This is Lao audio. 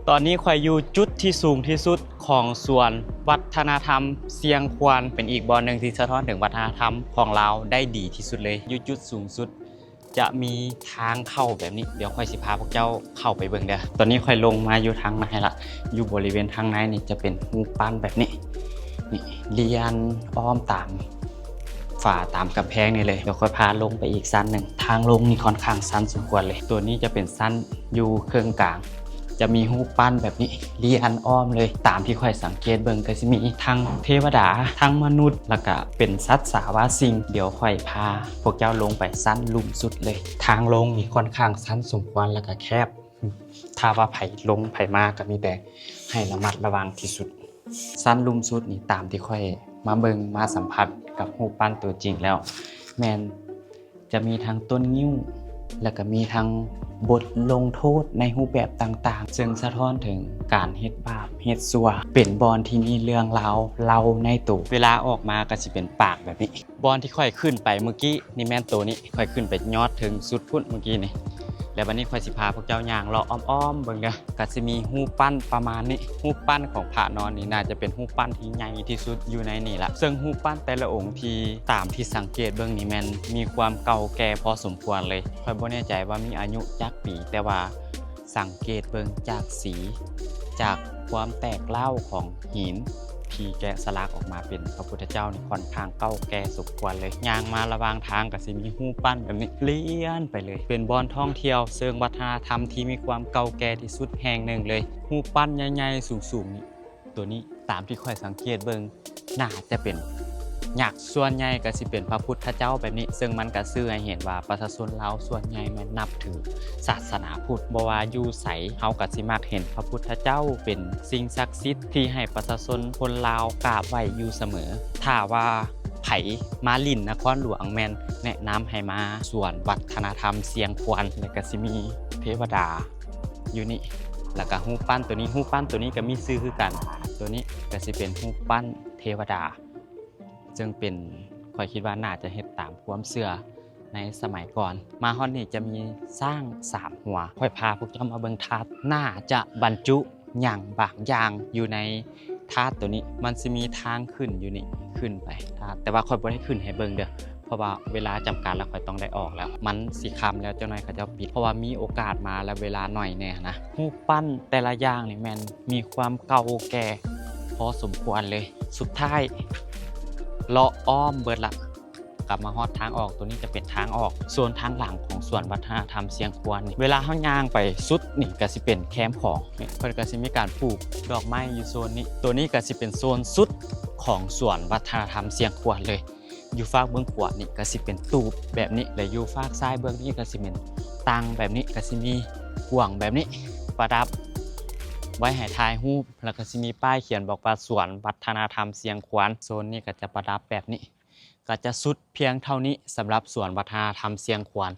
ຕອນນີ້ຂ້ອຍຢູ່ຈຸດທີ່ສູງທີ່ສຸດຂອງສວນວັດທະນະທຳຊຽງຄວານ ເປັນອີກບ່ອນໜຶ່ງທີ່ສະທ້ອນເຖິງວັດທະນະທຳຂອງລາວໄດ້ດີທີ່ສຸດເລີຍ. ຢູ່ຈຸດສູງສຸດຈະມີທາງເຂົ້າແບບນີ້, ດຽວຂ້ອຍຊິພາພວກເຈົ້າເຂົ້າໄປເບິ່ງເດີ້. ຕອນນີ້ຂ້ອຍລົງມາຢູ່ທາງໃນລະ, ຢູ່ບໍລິເວນທາງໃນນີ້ຈະເປັນຮູບປັ້ນແບບນີ້ ນີ້ ລຽນອ້ອມຕາມຝາຕາມກຳແພງນີ້ເລີຍ. ດຽວຂ້ອຍພາລົງໄປອີກຊັ້ນໜຶ່ງ. ທາງລົງນີ້ຂ້ອນຂ້າງຊັນສົມຄວນເລີຍ. ຕົວນີ້ຈະເປັນຊັ້ນຢູ່ເຄິ່ງກາງ, ຈະມີຮູບປັ້ນແບບນີ້ລຽນອ້ອມເລີຍ. ຕາມທີ່ຂ້ອຍສັງເກດເບິ່ງກໍຊິມີທັງເທວະດາ, ທັງມະນຸດ, ແລ້ວກະເປັນສັດສາວາສິ່ງ. ດຽວຂ້ອຍພາພວກເຈົ້າລົງໄປຊັ້ນລຸ່ມສຸດເລີຍ. ທາງລົງນີ້ຂ້ອນຂ້າງຊັນສົມຄວນ ແລ້ວກະແຄບ. ຖ້າວ່າໃຜລົງໃຜມາກໍມີແຕ່ໃຫ້ລະມັດລະວັງທີ່ສຸດ. ຊັ້ນລຸ່ມສຸດນີ້ ຕາມທີ່ຂ້ອຍມາເບິ່ງມາສຳຜັດກັບຮູບປັ້ນຕົວຈິງແລ້ວ ແມ່ນຈະມີທັງຕົ້ນງິ້ວ ແລ້ວກໍມີທັງບົດລົງໂທດໃນຮູບແບບຕ່າງໆ ເຊິ່ງສະທ້ອນເຖິງການເຮັດບາບເຮັດຊົ່ວ. ເປັນບ່ອນທີ່ມີເລື່ອງລາວເລົ່າໃນໂຕ. ເວລາອອກມາກໍຊິເປັນປາກແບບນີ້. ບ່ອນທີ່ຂ້ອຍຂຶ້ນໄປເມື່ອກີ້ນີ້ແມ່ນໂຕນີ້, ຂ້ອຍຂຶ້ນໄປຍອດເທິງສຸດພຸ້ນເມື່ອກີ້ນີ້. ແລ້ວບັດນີ້ຂ້ອຍຊິພາພວກເຈົ້າຍ່າງເລາະອ້ອມໆເບິ່ງເດີ້. ກໍຊິມີຮູບປັ້ນປະມານນີ້. ຮູບປັ້ນຂອງພະນອນນີ້ໜ້າຈະເປັນຮູບປັ້ນທີ່ໃຫຍ່ທີ່ສຸດຢູ່ໃນນີ້ລະ. ເຊິ່ງຮູບປັ້ນແຕ່ລະອົງທີ່ ຕາມທີ່ສັງເກດເບິ່ງນີ້ແມ່ນມີຄວາມເກົ່າແກ່ພໍສົມຄວນເລີຍ. ຂ້ອຍບໍ່ແນ່ໃຈວ່າມີອາຍຸຈັກປີ, ແຕ່ວ່າ ສັງເກດເບິ່ງຈາກສີ, ຈາກຄວາມແຕກຮ້າວຂອງຫີນທີ່ແກະສະຫຼັກອອກມາເປັນພະພຸດທະເຈົ້ານີ້ ຂ້ອນຂ້າງເກົ່າແກ່ສົມຄວນເລີຍ. ຍ່າງມາລະຫວ່າງທາງກໍຊິມີຮູບປັ້ນແບບນີ້ລຽນໄປເລີຍ. ເປັນບ່ອນທ່ອງທ່ຽວເຊີງວັດທະນະທຳທີ່ມີຄວາມເກົ່າແກ່ທີ່ສຸດແຫ່ງໜຶ່ງເລີຍ. ຮູບປັ້ນໃຫຍ່ໆສູງໆນີ້ ຕົວນີ້ຕາມທີ່ຂ້ອຍສັງເກດເບິ່ງ ໜ້າຈະເປັນຍັກ. ສ່ວນໃຫຍ່ກໍຊິເປັນພະພຸດທະເຈົ້າແບບນີ້, ເຊິ່ງມັນກໍສື່ໃຫ້ເຫັນວ່າປະຊາຊົນລາວສ່ວນໃຫຍ່ແມ່ນນັບຖືສາສະໜາພຸດ. ບໍ່ວ່າຢູ່ໃສ ເຮົາກໍຊິມັກເຫັນພະພຸດທະເຈົ້າເປັນສິ່ງສັກສິດທີ່ໃຫ້ປະຊາຊົນຄົນລາວກາບໄຫວ້ຢູ່ສະເໝີ. ຖ້າວ່າໃຜມາຫຼິ້ນນະຄອນຫຼວງ ແມ່ນແນະນຳໃຫ້ມາສວນວັດທະນະທຳຊຽງຄວານ, ແລ້ວກໍຊິມີເທວະດາ ຢູ່ນີ້ ແລ້ວກະຮູບປັ້ນຕົວນີ້, ຮູບປັ້ນຕົວນີ້ກະມີຊື່ຄືກັນ. ຕົວນີ້ກະຊິເປັນຮູບປັ້ນເທວະດາ ເຊິ່ງເປັນ, ຂ້ອຍຄິດວ່າໜ້າຈະເຮັດຕາມຄວາມເຊື່ອໃນສະໄໝກ່ອນ. ມາຮອດນີ້ຈະມີຊ້າງສາມຫົວ. ຂ້ອຍພາພວກເຈົ້າມາເບິ່ງທາດ, ໜ້າຈະບັນຈຸຫຍັງບາງຢ່າງຢູ່ໃນທາດຕົວນີ້. ມັນຊິມີທາງຂຶ້ນຢູ່ນີ້, ຂຶ້ນໄປທາດ, ແຕ່ວ່າຂ້ອຍບໍ່ໄດ້ຂຶ້ນໃຫ້ເບິ່ງເດີ້. ເພາະວ່າເວລາຈຳກັດແລ້ວ ຂ້ອຍຕ້ອງໄດ້ອອກແລ້ວ, ມັນຊິຄ່ຳແລ້ວ, ຈັກໜ້ອຍເຂົາເຈົ້າປິດ, ເພາະວ່າມີໂອກາດມາແລ້ວເວລາໜ້ອຍແດ່ນະ. ຮູບປັ້ນແຕ່ລະຢ່າງນີ້ແມ່ນມີຄວາມເກົ່າແກ່ພໍສົມຄວນເລີຍ. ສຸດທ້າຍເລາະອ້ອມເບິດລະ, ກັບມາຮອດທາງອອກ. ຕົວນີ້ຈະເປັນທາງອອກໂຊນທາງຫຼັງຂອງສວນວັດທະນະທຳຊຽງຄວານນີ້. ເວລາເຮົາຍ່າງໄປສຸດນີ້ກໍຊິເປັນແຄມຂອງນີ້, ເພິ່ນກໍຊິມີການປູກດອກໄມ້ຢູ່ໂຊນນີ້. ຕົວນີ້ກໍຊິເປັນໂຊນສຸດຂອງສວນວັດທະນະທຳຊຽງຄວານເລີຍ. ຢູ່ຟາກເບື້ອງຂວານີ້ກໍຊິເປັນຕູບແບບນີ້ ແລະ ຢູ່ຟາກຊ້າຍເບື້ອງນີ້ກໍຊິເປັນຕັ່ງແບບນີ້, ກໍຊິມີກວາງແບບນີ້ປະດັບໄວ້ໃຫ້ຖ່າຍຮູບ, ແລ້ວກໍຊິມີປ້າຍຂຽນບອກວ່າ ສວນວັດທະນະທຳຊຽງຄວານ. ໂຊນນີ້ກໍຈະປະດັບແບບນີ້. ກໍຈະສຸດພຽງເທົ່ານີ້ສຳລັບສວນວັດທະນະທຳຊຽງຄວານ.